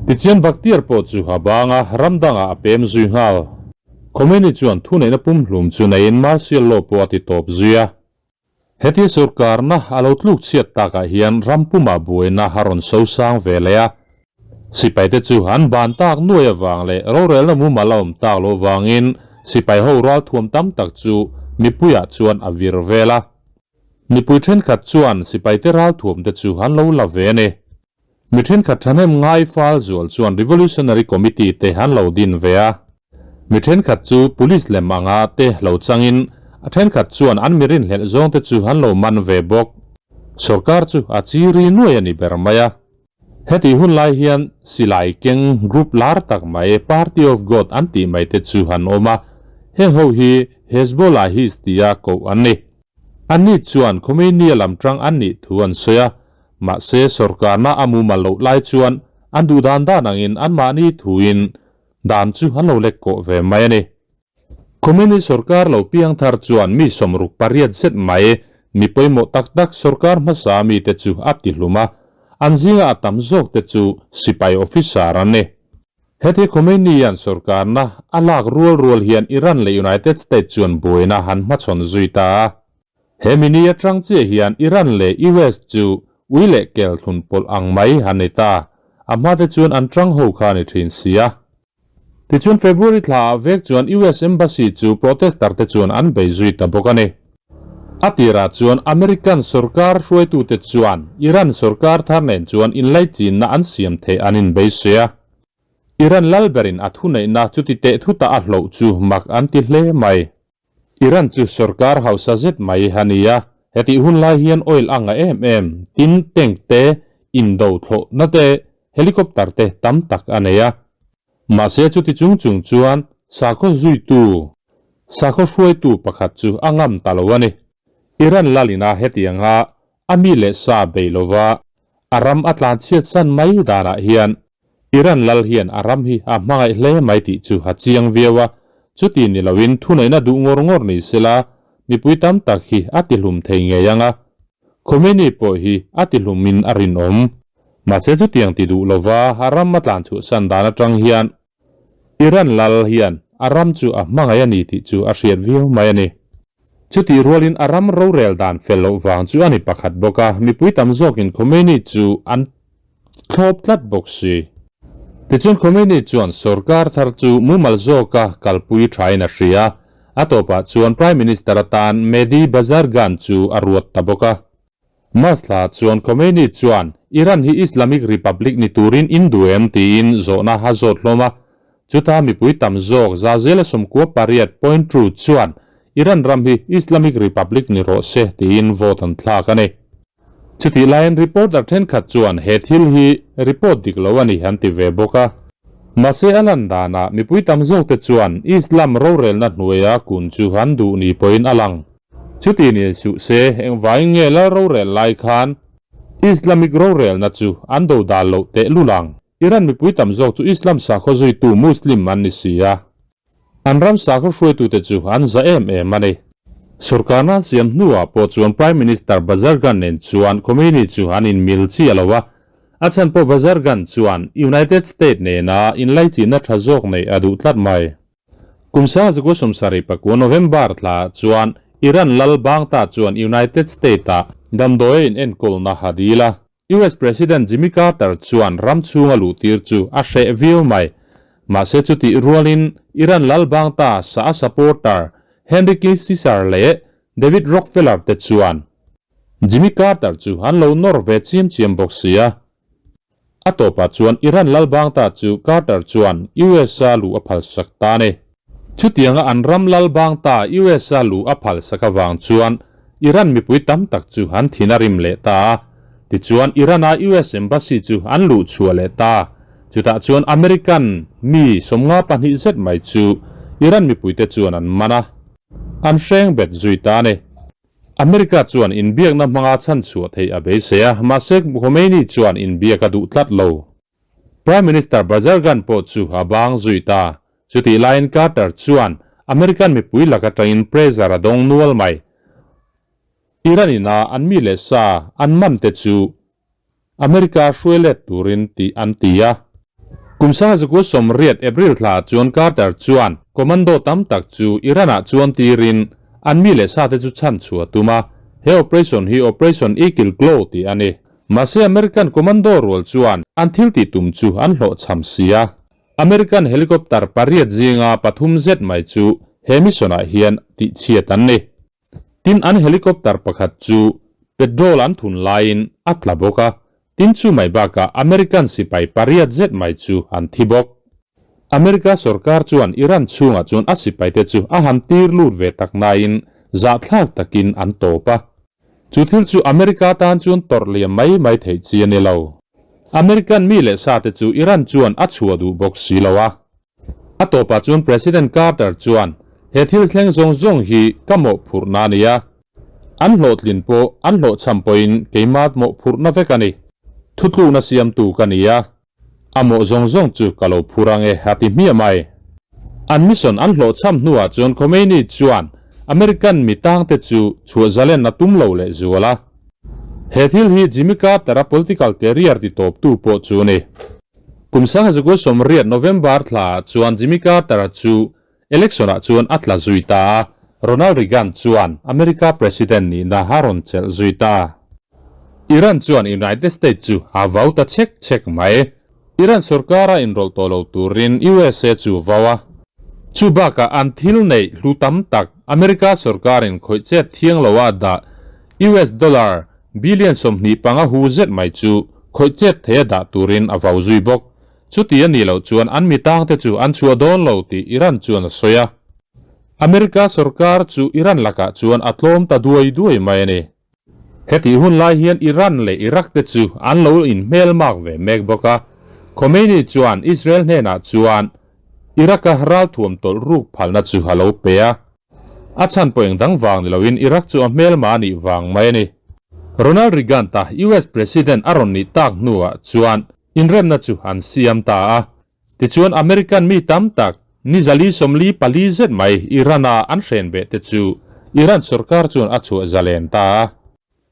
Speaker 1: Tichian Bakhtiar pawh chu a bang a, ram dangah a pem zui nghal. Khomeini chuan thuneihna pumhlum chu neiin martial law pawh a ti tawp zui a. Heti sorkarna a lo tluk chhiat takah hian ram pumah buaina a rawn so sang ve leh a. Sipaite chu an ban tak nuai avang leh rorelna mumal a awm tak loh vangin sipai ho ralthuam tam tak chu mipuiah chuan a vir vel a. Mipui thenkhat chuan sipaite ralthuamte chu an lo la ve a ni. Mi thenkhat thahnem ngai fal zual chuan Revolutionary Committee te an lo din ve a. Mi thenkhat chu Police lem anga te lo changin a thenkhat chuan an mi rinhlelh zawngte chu an lo man ve bawk. Sorkar chu a chiri nuai a ni ber mai a. Hetih hun lai hian silai keng group lar tak mai Party of God an tih mai te chu an awm a, heng ho hi Hezbollah his tia koh an ni. Anni chuan Khomeini-a lam tang an nih thu an sawi a, mahse sorkarna a mumal loh lai chuan an duh dan dan angin anmahni thuin dan chu an lo lek kawh ve mai a ni. Khomeini sorkar lo piang thar chuan mi 68 zet mai mi pawimawh tak tak sorkar hmasa mite chu a ti hlum a, an zinga a tam zawk te chu sipai officer an ni. Heti Khomeini-a'n sorkarna a lak rual rual hian Iran leh United States chuan buaina han hmachhawn zui ta a. He mini atang chiah hian Iran leh US chu ui leh kel thlun pawlh ang mai an ni ta, a hmate chuan an tang ho kha a ni thin si a. Tichuan February thla ah vek chuan US Embassy chu protester te chuan an bei zui ta bawk a ni. A tirah chuan American sorkar hruaitute chuan Iran sorkar thar nen chuan inlaichinna an siam theih an inbeisei a. Iran lal berin a thuneihna chuti teh thuta a hloh chu mak an ti hle mai. Iran chu sorkar hausa zet mai a ni a, hetih hun lai hian oil a ngah em em, tin tank te, indo thlawhna te, helicopter te tam tak a nei a. Mahse chuti chung chung chuan sakhaw zuitu, sakhaw hruaitu pakhat chu a ngam ta lo a ni. Iran lalina hetianga a mi leh sa bei lova a ram a tlanchhiat san mai danah hian Iran lal hian a ram hi a hmangaih hle mai tih chu a chiang viau a, chuti ni loin thuneihna duh ngawr ngawr ni sela mipui tam tak hi a tihlum thei ngei ang a, Khomeini pawh hi a tihlumin a rinawm. Mahse chutiang ti duh lova a ram a tlan chhuahsan dan atang hian Iran lal hian a ram chu a hmangaih a ni tih chu a hriat viau mai a ni. Chutih rualin a ram rorel dan fel loh vang chu a ni pakhat bawk a, mipui tam zawkin Khomeini chu an thlawp tlat bawk si. Tichuan Khomeini chuan sorkar thar chu mumal zawka kalpui thain a hria. A tawpah chuan Prime Minister atan Mehdi Bazargan chu a ruat ta bawk a. Masla chuan Khomeini chuan Iran hi Islamic Republic ni turin in duh em tiin zawhna a zawt hlawm a. Chuta mipui tam zawk 98.2 chuan Iran ram hi Islamic Republic ni rawh se tiin vote an thlak a ni. Chutih laiin reporter thenkhat chuan he thil hi report dik lo a ni an ti ve bawk a. Mahse a lan danah mipui tam zawkte chuan Islam rorelna hnuaia kun chu an duh ni pawhin a lang. Chuti ni suh se engvangin nge lal rorel lai khan Islamic rorelna chu an do dal loh tehlul ang? Iran mipui tam zawk chu Islam sakhaw zuitu Muslim an ni si a. An ram sakhaw hruaitute chu an za em em a ni. Sorkarna an siam hnuah pawh chuan Prime Minister Bazargan nen chuan Khomeini chu an inmil chiah lo a, a chhan pawh Bazargan chuan United State nena inlaichinna tha zawk neih a duh tlat mai. Kum 1979 November thla chuan Iran lal Bangta chuan United State-ah damdawi a inenkawlna a dil a. US President Jimmy Carter chuan ram chhunga luhtir chu a hreh viau mai. Mahse chutih rualin Iran lal bangta sa a supporter Henry Kissinger leh David Rockefeller te chuan Jimmy Carter chu an lo nawr ve chiam chiam bawk si a. A tawpah chuan Iran lal bangta chu Carter chuan US-a luh a phalsak ta a ni. Chutianga an ram lal bangta US-a luh a phalsak avang chuan Iran mipui tam tak chu an thin a rim leh ta a. Tichuan Iran-a US Embassy chu an luh chhuah leh ta. Chutah chuan American mi 52 zet mai chu Iran mipuite chuan an man a, an hreng bet zui ta a ni. America chuan inbiakna hmanga chhanchhuah theih a beisei a, mahse Khomeini chuan inbiak a duh tlat lo. Prime Minister Bazargan pawh chu a bang zui ta. Chutih laiin Carter chuan American mipui lak atangin pressure a dawng nual mai. Iran ina an mi leh sa an man te chu America hruai let turin tih an ti a. Kum 1980 April thla chuan Carter chuan commando tam tak chu Iran ah chuan tirin an mi leh sa te chu chhan chhuah a tum a, he operation hi Operation Eagle Claw tih a ni. Mahse American commando rual chuan an thil tih tum chu an hlawhchham si a. American helicopter pariat zinga pathum zet mai chu he mission ah hian tihchhiat an ni. Tin an helicopter pakhat chu petrol an thun laiin a tla bawk a, tin chu mai bakah American sipai pariat zet mai chu an thi bawk. America sorkar chuan Iran chhungah chuan a sipaite chu a han tir lut ve tak nain zahthlak takin an tawp a. Chu thil chu America tan chuan tawrh liam mai mai theih chi a ni lo. American mi leh sate chu Iran chuan a chhuah duh bawk si lo a. A tawpah chuan President Carter chuan, He thil thleng zawng zawng hi ka mawhphurhna a ni a. An hlawhtlin pawh an hlawhchham pawhin keimah mawhphurhna vek a ni. Thutlukna siamtu ka ni a. A mawh zawng zawng chu ka lo phur ang e, a ti hmiah mai. An mission an hlawhchham hnuah chuan Khomeini chuan American mi tangte chu chhuah zalen a tum lo lehzual a. He thil hi Jimmy Carter-a political career ti tawptu pawh chu a ni. Kum 1980 November thla ah chuan Jimmy Carter-a chu election ah chuan a tla zui ta a, Ronald Reagan chuan America President nihna a rawn chelh zui ta. Iran chuan United States chu a vau ta chek chek mai. Iran sorkara inrawlh tawh lo turin USA chu vau a. Chu bakah an thil neih hlu tam tak America sorkarin khawih chet thiang lo a dah US dollar Billion 25 hu zet mai chu khawih chet thei a dah turin a vau zui bawk. Chuti a nih loh chuan an mi tangte chu an chhuah dawn lo tih Iran chuan a sawi a. America sorkar chu Iran lakah chuan a tlawm ta duai duai mai a ni. Hetih hun lai hian Iran leh Iraq te chu an lo inhmelmak ve mek bawk a. Khomeini chuan Israel hnenah chuan Iraq-a ralthuam tawlh ruk phalna chu a lo pe a. A chhan pawh eng dang vang ni loin Iraq chu a hmelma a nih vang mai a ni. Ronald Reagan ta US President a rawn nih tak hnuah chuan inremna chu an siam ta a. Tichuan American mi tam tak ni zali 44 zet mai Iran-a an hren beh te chu Iran sorkar chuan a chhuah zalen ta a.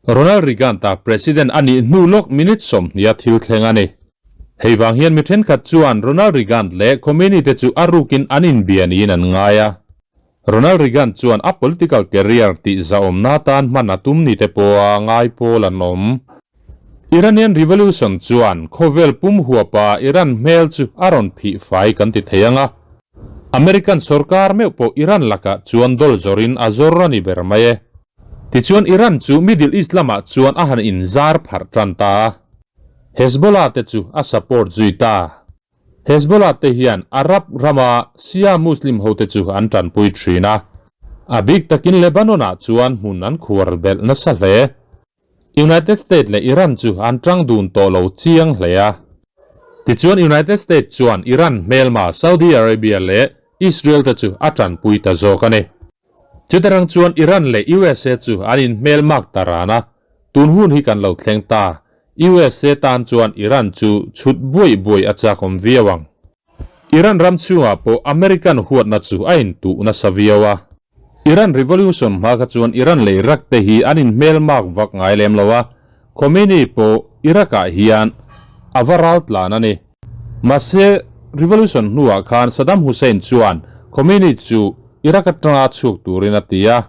Speaker 1: Ronald Reagan ta President a nih hnu lawk minute 20 a thil thleng a ni. Hei vang hian mi thenkhat chuan Ronald Reagan leh Khomeini te chu a rukin an inbia niin an ngai a. Ronald Reagan chuan a political career tih zahawmna atan hman a tum ni te pawha ngai pawl an awm. Iranian Revolution chuan khawvel pum huapa Iran hmel chu a rawn phih fai kan ti thei ang a. American sorkar meuh pawh Iran lakah chuan dol zawrin a zawr a ni ber mai e. Tichuan Iran chu Middle East lamah chuan a han inzar pharh tan ta a. Hezbollah te chu a support zui ta. Hezbollah te hian Arab rama Shia Muslim hote chu an tanpui thin a. A bik takin Lebanon ah chuan hmun an khuar belh nasa hle. United States leh Iran chu an tang dun tawh lo chiang hle a. Tichuan United States chuan Iran hmelma Saudi Arabia leh Israel te chu a tanpui ta zawk a ni. Chutarang chuan Iran leh USA chu an inhmel mak ta ran a, tun hun hi kan lo thleng ta. USA tan chuan Iran chu chhut buai buai a chakawm viau ang. Iran ram chhungah pawh American huatna chu a intuh nasa viau a. Iran Revolution hma kha chuan Iran leh Iraq te hi an inhmel mak vak ngai lem lo a, Khomeini pawh Iraq ah hian a va ral tlan a ni. Mahse, Revolution hnuah khan Saddam Hussein chuan Khomeini chu Iraq atanga chhuk turin a ti a.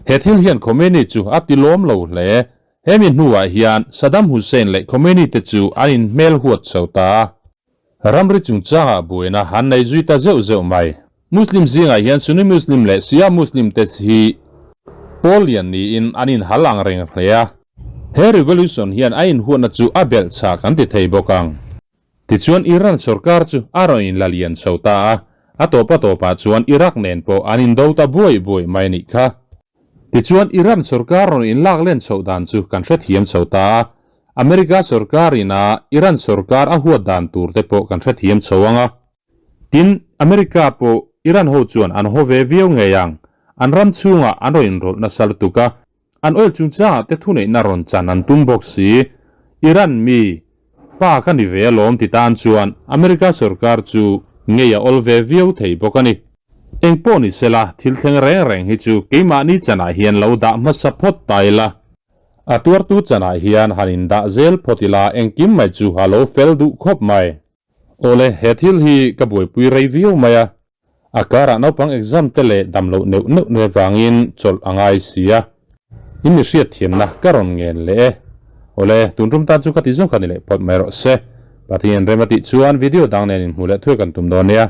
Speaker 1: He thil hian Khomeini chu a ti lawm lo hle. Hemi hnuah hian Saddam Hussein leh Khomeini te chu an inhmel huat chho ta a. Ramri chungchangah buaina an nei zui ta zeuh zeuh mai. Muslim zingah hian Sunni Muslim leh Shia Muslim te hi pawl lian niin an inhal ang reng hle a. He revolution hian a inhuatna chu a belh chak an ti thei bawk ang. Tichuan Iran sorkar chu a rawn inla lian chho ta a, a tawpa tawpah chuan Iraq nen pawh an indo ta buai buai mai a nih kha. Tichuan Iran sorkar rawn inlak len chhoh dan chu kan hrethiam chho ta a, America sorkar ina Iran sorkar a huat dan tur te pawh kan hrethiam chho ang a. Tin, America pawh Iran ho chuan an haw ve viau ngei ang, an ram chhungah an rawn inrawlh nasa lutuk a, An oil chungchangah te thuneihna rawn chan an tum bawk si. Iran mi, pa ka ni ve alawm ti tan chuan America sorkar chu ngei a awl ve viau thei bawk a ni. Engpawh ni sela, thil thleng reng reng hi chu keimahni chanah hian lo dah hmasa phawt ta ila. A tuartu chanah hian han indah zel phawt ila engkim mai chu a lo fel duh khawp mai. Awle, he thil hi ka buaipui rei viau mai a. A karah naupang exam te leh dam loh neuh neuh ne vangin chawlh a ngai si a. In mi hriatthiamna ka rawn ngen leh e. Awle, tun tum tan chu ka ti zawng kha ni leh phawt mai rawh se. Pathian rem a tih chuan video dang nen inhmuh leh thuai kan tum dawn nia.